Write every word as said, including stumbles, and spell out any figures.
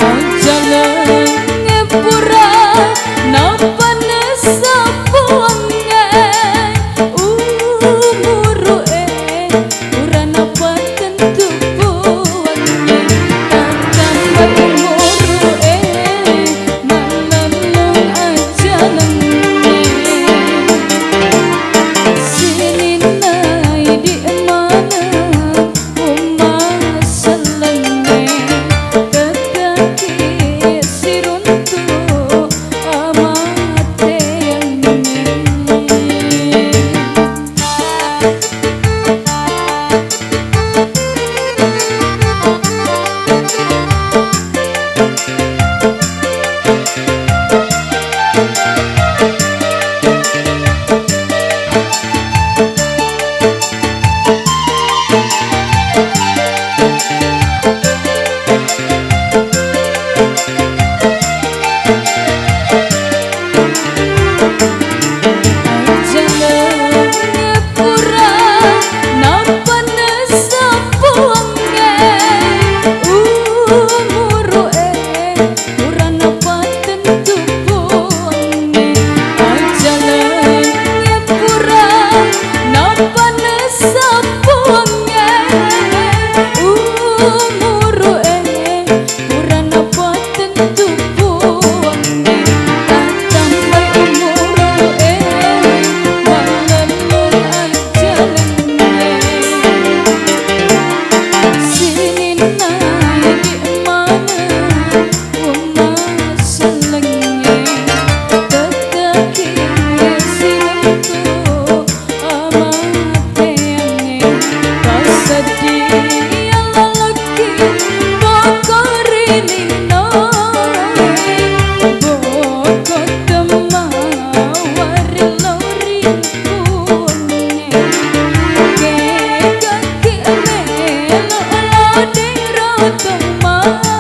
Ajalengnge pura napanessa Puangnge, umuru'e pura napattentu Puangnge, tattambai umuru'e, mallellung ajalengnge. Sininna idi maneng umma sellengnge, tetteki siruntu amateangnge. Ajalengnge pura napanessa Puangnge, umuru'e pura napattentu Puangnge. Ajalengnge pura napanessa Puangnge, umuru'e pura napattentu Puangnge, tattambai umuru'e, mallellung ajalengnge. Sininna idi maneng umma sellengnge, tetteki siruntu amateangnge. Passeddi lalokki boko ri linoe, boko temmawa ri lao ri Puangnge. Kegakki melo lao dero temmawa